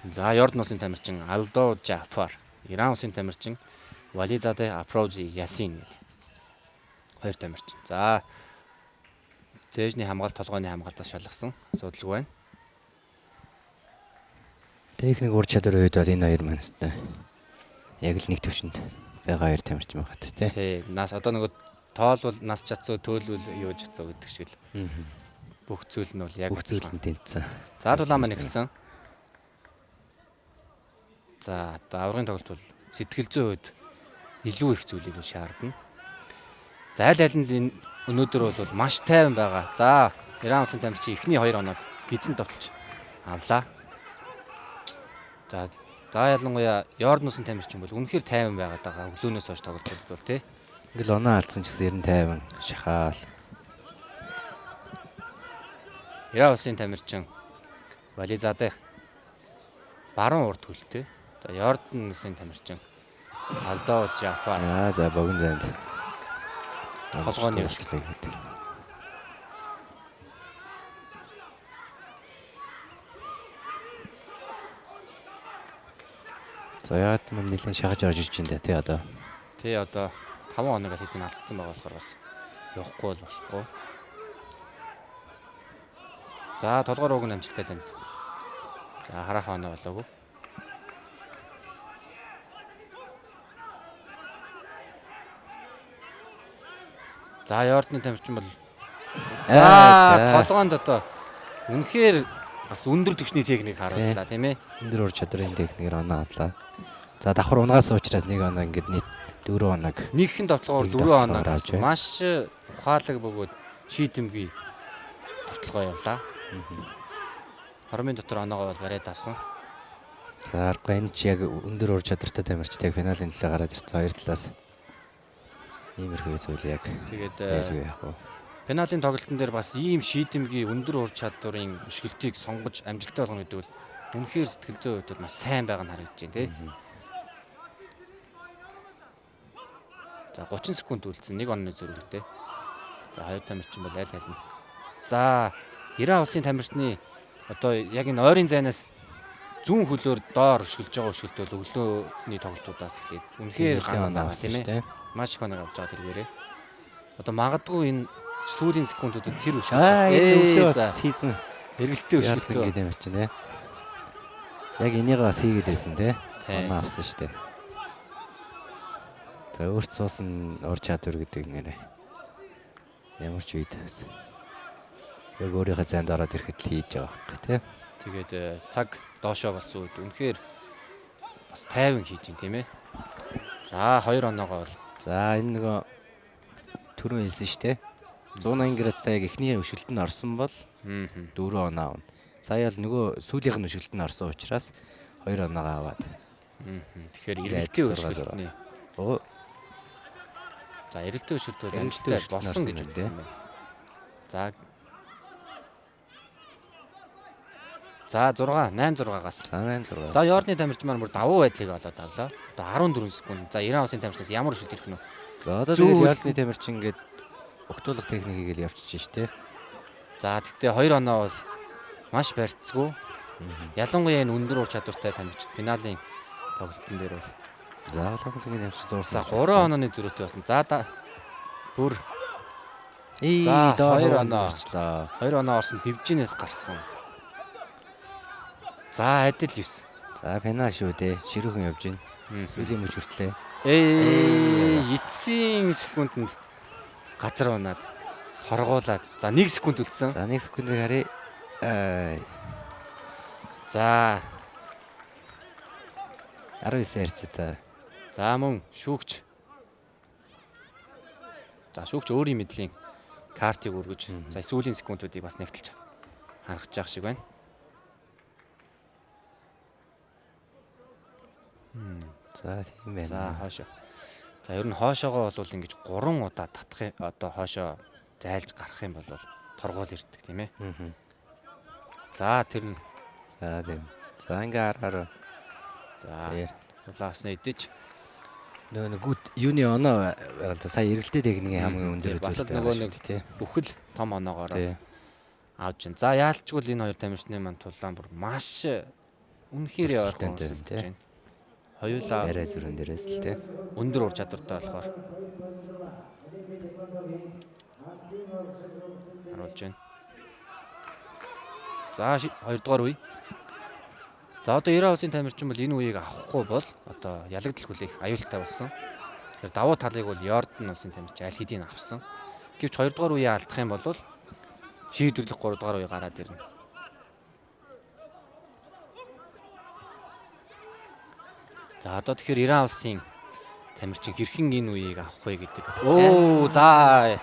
За Йордан улсын тамирчин Алдо Жафар, Иран улсын тамирчин Вализаде Апрози Ясин гэдэг хоёр тамирчин. За цээжний хамгаалт толгойн хамгаалтаас шалгасан асуудалгүй байна. Техник ур чадварын үед бол энэ хоёр маань өстой. Яг л нэг төвшөнд байгаа хоёр тамирчин байгаа тий. Тий, нас одоо нөгөө тоолвол нас чадсуу, төөлвөл юу чадсуу гэдэг шиг л. Бүх зүйл нь бол яг бүх зүйл нь тэнцсэн. За тулаан маань эхэлсэн. За одоо аврагын тоглолт бол сэтгэл зүйн хувьд илүү их зүйлийг шаардна. За аль аль нь энэ өнөөдөр бол маш тайван байгаа. За Иран улсын тамирчин эхний 2 оног гизэн товтолж авлаа. За за ялангуяа Йордан улсын тамирчин бол үнэхээр тайван байгаад байгаа. Өглөөнөөс хойш тоглолтод бол тий. Ингээл оноо алдсан ч гэсэн ер нь тайван шахаал. Иран улсын тамирчин Вализадeh баруун урд хөлтэй. За Йордан улсын тамирчин Алдо Жафар. Аа за богино зайд толгойн өшөлтийг хэлдэг. За яад мань нэлээд шахаж орж ирж байна тий одоо. Тий одоо 5 хоног аль хэдийн алдсан байгаа болохоор бас явахгүй бол болохгүй. За толгоор уг нь амжилттай дамжсан. За хараахан оноо болоогүй. За Йордны тамирчин бол за толгоонд одоо үнэхээр бас өндөр түвшний техник харууллаа тийм ээ. Өндөр ур чадрын техникээр оноо авлаа. За давхар унгаас учраас нэг оноо ингээд нийт 4 оног. Нэгхэн довтлогоор 4 оноо авч маш ухаалаг бөгөөд шийдэмгий довтлогоо явлаа. Хормын дотор оноогоо бол бариад авсан. За аргагүй энэ ч яг өндөр ур чадвартай тамирчтай финалийн төлөө гараад ирсэн хоёр талаас. Иймэрхүү зүйл яг. Тэгээд яах вэ? Финалийн тоглолтын дээр бас ийм шийдэмгий өндөр ур чадварын өшгөлтийг сонгож амжилттай болгоно гэдэг бол үнэхээр сэтгэл зүйн хувьд бол маш сайн байгаа нь харагдаж байна тий. За 30 секунд үлдсэн. Нэг онны зөрүүтэй. За хоёр тамирчин бол аль аль нь. За Иран улсын тамирчны одоо яг энэ ойрын зайнаас зүүн хөлөөр доор өшгөлж байгаа өшгөлт бол өглөөний тоглолтуудаас эхлээд үнэхээр ган авсан тийм ээ. Маш их оног авч байгаа тэргээрээ. Одоо магадгүй энэ сүүлийн секундүүдэд тэр өшгөлт бас өглөө бас хийсэн. Эргэлтээ өшгөлтөө гэдэг юм чинь тий. Яг энийг бас хийгээд байсан тий. Оноо авсан шүү дээ. За өөрт суусан ур чадвар гэдэг нэрээ. Ямар ч үед бас яг өөрийнхөө зайд ороод ирэхэд л хийж байгаа байхгүй тий. Тэгээд цаг доошоо болсон үед үнэхээр бас тайван хийж байна тийм ээ. За 2 оноогоо бол за энэ нөгөө түрүүн хэлсэн шүү дээ. 180 градустай яг эхний өшөлт нь орсон бол 4 оноо авна. Сая бол нөгөө сүүлийнх нь өшөлт нь орсон учраас 2 оноогоо аваад. Тэгэхээр эргэлтийн өшөлтний. За эргэлтийн өшөлт бол амжилттай болсон гэж үзсэн байна. За За 6 8 6-аас. 8 6. За Йордны тамирчин маань бүр давуу байдлыг олоод авлаа. Одоо 14 секунд. За Иран улсын тамирчнаас ямар өшөлт ирэх нь вэ? За одоо тэгээд Йордны тамирчин ингээд угтуулах техник хийгээл явчихж штэ. За тэгтээ 2 оноо бол маш барьцгүй. Ялангуяа энэ өндөр ур чадвартай тамирчид финалийн тоглолтын дээр бол за улаан тамирчин зурсан. За 3 онооны зөрүүтэй болсон. За бүр за 2 оноо орчлоо. 2 оноо орсон дивжинээс гарсан. За адил 9. За финал шүү дээ. Ширүүхэн явж байна. Сүүлийн мөч хүртлээ. Эцсийн секундэнд газар унаад хоргуулад. За 1 секунд үлдсэн. За 1 секундыг харъя. За 19 харьцаатай. За мөн шүүгч. За шүүгч өөрийн мэдлийн картыг өргөж за сүүлийн секундуудыг бас нэгтэлж харгаж байгаа шиг байна. За тийм байна. За хоошоо. За ер нь хоошоогоо бол ингэж 3 удаа татах одоо хоошоо зайлж гарах юм бол торгуул ирдэг тийм ээ. За тэр нь за тийм. За ингээ хараар. За улаан авсны идэж нөгөө нэг гүт юуны оноо байгаа л да сая эргэлтээ техникийн хамгийн өндөр бас л нөгөө нэг бүхэл том оноогоор авч байна. За яалчгүй энэ хоёр тамирчны маань тулаан бүр маш Үнэхээр ойрхон өрсөлдөж байна. Хоёулаа барай зүрэн дээрээс л тий. Өндөр ур чадвартай болохоор харуулж байна. За 2 дугаар үе. За, одоо Иран улсын тамирчин бол энэ үеийг авахгүй бол одоо ялагдал хүлээх аюултай болсон. Тэгэхээр давуу талыг бол Йордан улсын тамирчин аль хэдийн авсан. Гэвч 2 дугаар үеийг алдах юм бол шийдвэрлэх 3 дугаар үе гараад ирнэ. За, одоо тэгэхээр Иран улсын тамирчин хэрхэн энэ үеийг авах вэ гэдэг. Оо, за.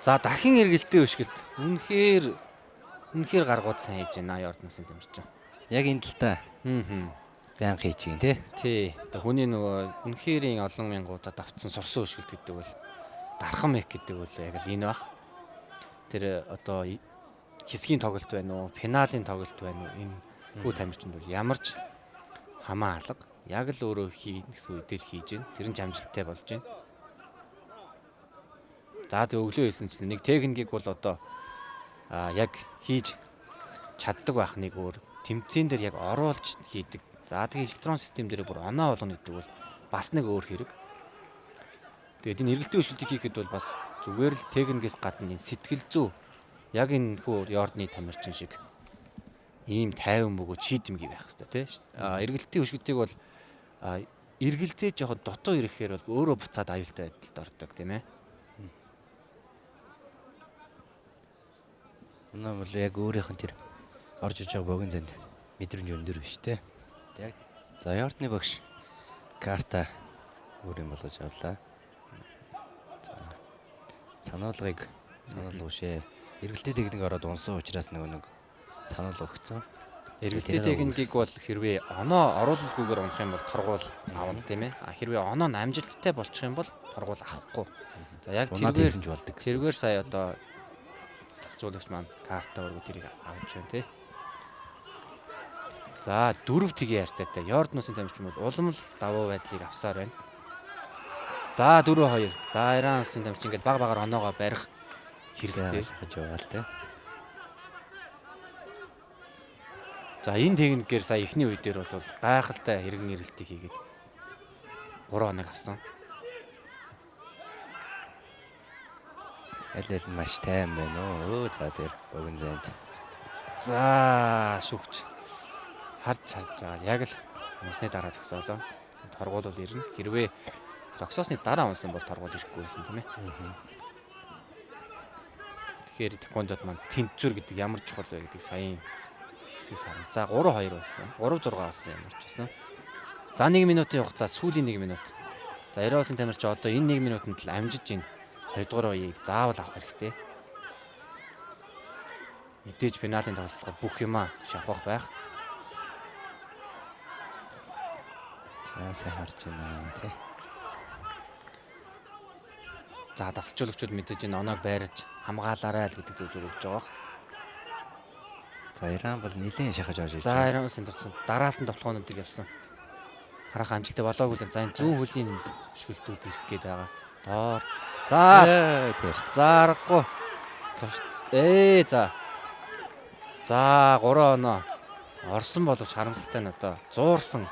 За, дахин эргэлтийн өшгөлт. Үнэхээр үнэхээр гаргууд сайн хийж байна Йордан улсын тамирчин. Яг энэ талтаа байнга хийж гин тий. Тий. Одоо хүний нөгөө үнэхэрийн олон мянгуудад давтсан сурсан өшгөлт гэдэг бол, дархан мэх гэдэг бол яг л энэ бах. Тэр одоо хэсгийн тоглолт байна уу, финалийн тоглолт байна уу, энэ хүү тамирчинд бол ямар ч хамаа алга. Яг л өөрөө хий гэсэн үедээ л хийж гин. Тэр нь ч амжилттай болж байна. За, тэг өглөө хэлсэн чинь нэг техникийг бол одоо яг хийж чаддаг байх нэг өөр, тэмцээн дээр яг оруулж хийдэг. За, тэгээ электрон систем дээр бүр оноо болгоно гэдэг бол бас нэг өөр хэрэг. Тэгээд энэ эргэлтийн өшгөлтийг хийхэд бол бас зүгээр л техникээс гадна энэ сэтгэл зүй, яг энэ хүү Йордны тамирчин шиг ийм тайван бөгөөд шийдэмгий байх хэрэгтэй, тий. Эргэлтийн өшгөлтийг бол эргэлзээ жоохон дутуу ирэхээр бол өөрөө буцаад аюултай байдалд ордог, тийм ээ. Өнөө бол яг өөрийнх нь тэр орж иж байгаа богино занд мэдрэмж өндөр биш те. Яг за, Йордны багш карта өөр юм болгож авлаа. За, сануулгыг, сануулга бишээ. Эргэлтээ техник ороод унсан учраас нөгөө нэг сануулга өгсөн. Эргэлтээ техникийг бол хэрвээ оноо оруулалгүйгээр унах юм бол торгуул авна, тийм ээ. А хэрвээ оноо нь амжилттай болчих юм бол торгуул авахгүй. За, яг тэргээр ч болдог. Тэргээр сая одоо тасжуулагч маань карта өргө тэрийг авч байна, тий. За, дөрөв тгийн харьцаатай. Йордан улсын тамирчин бол улам л давуу байдлыг авсаар байна. За, 4-2. За, Иран улсын тамирчин ингээд баг багаар оноогоо барих хэрэгтэй. Шахаж байгаа л тий. За, энэ техникээр сая эхний үе дээр бол гайхалтай хэргэн эргэлтийг хийгээд 3 оног авсан. Аль аль нь маш тайван байна уу? Өө, за, тэр богино зайд. За, шүүгч харж харж байгаа. Яг л унсны дараа зогсоолоо. Торгуул бол ирнэ. Хэрвээ зогсоосны дараа унсан бол торгуул ирэхгүй байсан, тийм ээ. Тэгэхээр тэквондод маань тэнцвэр гэдэг ямар чухал вэ гэдгийг саяын хэсгээс харна. За, 3-2 болсон. 3-6 болсон ямар ч байсан. За, 1 минутын хугацаа, сүүлийн 1 минут. За, Иран улсын тамирч одоо энэ 1 минутанд л амжиж энэ 2 дугаар үеийг заавал авах хэрэгтэй. Мэдээж финалийн тоглолтоор бүх юмаа шавхах байх. За, сайн харж байна тий. За, дасгалжуулагчид мэдээж энэ оноог байрж хамгаалаарай л гэдэг зөвлөгөө өгч байгаа. За, Иран бол нэлээд шахаж орж ирж. За, Иран улсын турсан дараалсан товтлогоонуудыг явсан. Харах амжилттай болоогүй л. За, энэ зүүн хөлийн өшгөлтүүд ирэх гээд байгаа. Доор. За, тэр. За, аргагүй. За. За, 3 оноо орсон боловч харамсалтай нь одоо зуурсан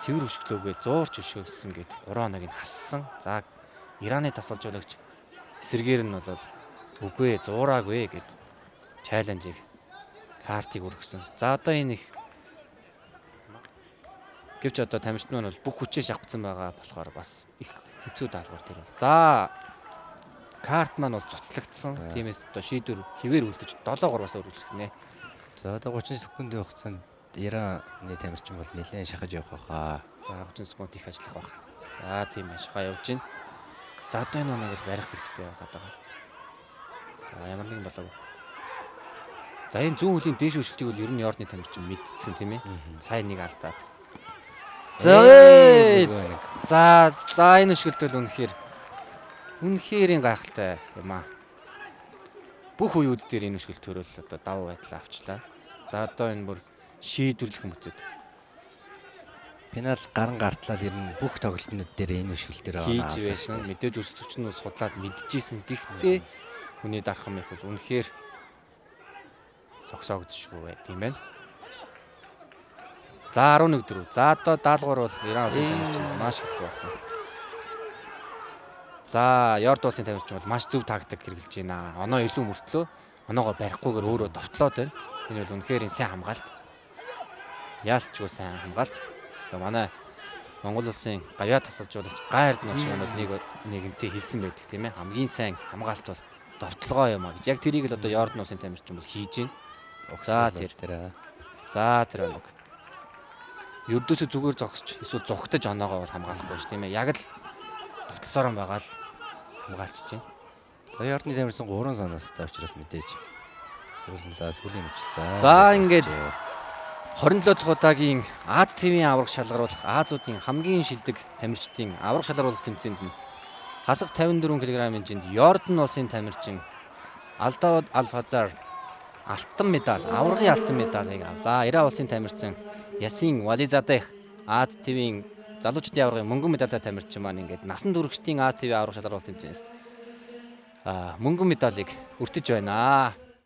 цэвэр өшгөлөөгөө зуурч өшөөсөн гэд 3 оноог нь хассан. За, Ираны дасгалжуулагч эсэргээр нь бол үгүй ээ, зуураагүй гэд challenge ийг, картыг өргөсөн. За, одоо энэ их гэвч одоо тамирчин маань бол бүх хүчээ шавхсан байгаа болохоор бас их хэцүү даалгавар тэр бол. За, карт маань бол цуцлагдсан. Тиймээс одоо шийдвэр хэвээр үлдэж 7-3-аас өргөжлөх нэ. За, одоо 30 секундын хугацаанд Ираны тамирчин бол нэлээд шахаж явах байхаа. За, 30 секунд их ажиллах байх. За, тийм ашгаа явж байна. За, одоо энэ оноог л барих хэрэгтэй байгаад байгаа. За, ямар нэгэн болоогүй. За, энэ зүүн хөлийн дээш өшөлтийг бол ер нь Йордны тамирчин мэдсэн, тийм ээ. Сайн нэг алдаад. За, за за энэ өшгөлт бол үнэхээр үнэхээр гайхалтай юм аа. Бүх үеүд дээр энэ өшгөлт төрөл одоо давуу байдлаа авчлаа. За, одоо энэ бүр шийдвэрлэх мөцөд. Финал гаран гартлал ер нь бүх тоглолтнууд дээр энэ өшгөл дээр хийж байсан. Мэдээж өрсөлдөгч нь судлаад мэдчихсэн. Гэхдээ хүний дархан мэх бол үнэхээр зогсоогдшгүй бай, тийм байна. За 11-4. За одоо даалгавар бол Иран улсын тамирчин маш хэцүү болсон. За Йордан улсын тамирчин бол маш зөв тактик хэрэглэж байна. Оноо илүү мөртлөө оноогоо барихгүйгээр өөрөө довтлоод байна. Энэ бол үнэхээр сайн хамгаалт. Яалчгүй сайн хамгаалт. Одоо манай Монгол улсын гавьяа тасалжуулагч Гай Эрдэнэч маань бол нэг нэгэнтээ хэлсэн байдаг, тийм ээ. Хамгийн сайн хамгаалт бол довтлогоо юм а гэж. Яг тэрийг л одоо Йордан улсын тамирчин бол хийж байна. За тэр. Тэр. За тэр оног. Ердөөсөө зүгээр зогсож эсвэл зугтаж оноогоо бол хамгаалахгүй ш, тийм ээ. Яг л довтлосоор байгаа л хамгаалчихж байна. За Йордны тамирчин 3 санаатай учраас мэдээж. Сүүлийн за сүүлийн мөч. За. За, ингээд 27 дахь удаагийн Аз ТV-ийн аварга шалгаруулах Азиудын хамгийн шилдэг тамирчдын аварга шалгаруулах тэмцээнд нь хасах 54 кг хэмжээнд Йордан улсын тамирчин Алдавд Алфазар алтан медаль, аваргын алтан медалийг авлаа. Иран улсын тамирчин Ясин Вализадех Аз ТV-ийн залуучдын аваргын мөнгөн медальтай тамирчин маань ингээд насан туршидын Аз ТV аварга шалгаруулах тэмцээнээс мөнгөн медалийг өртөж байна.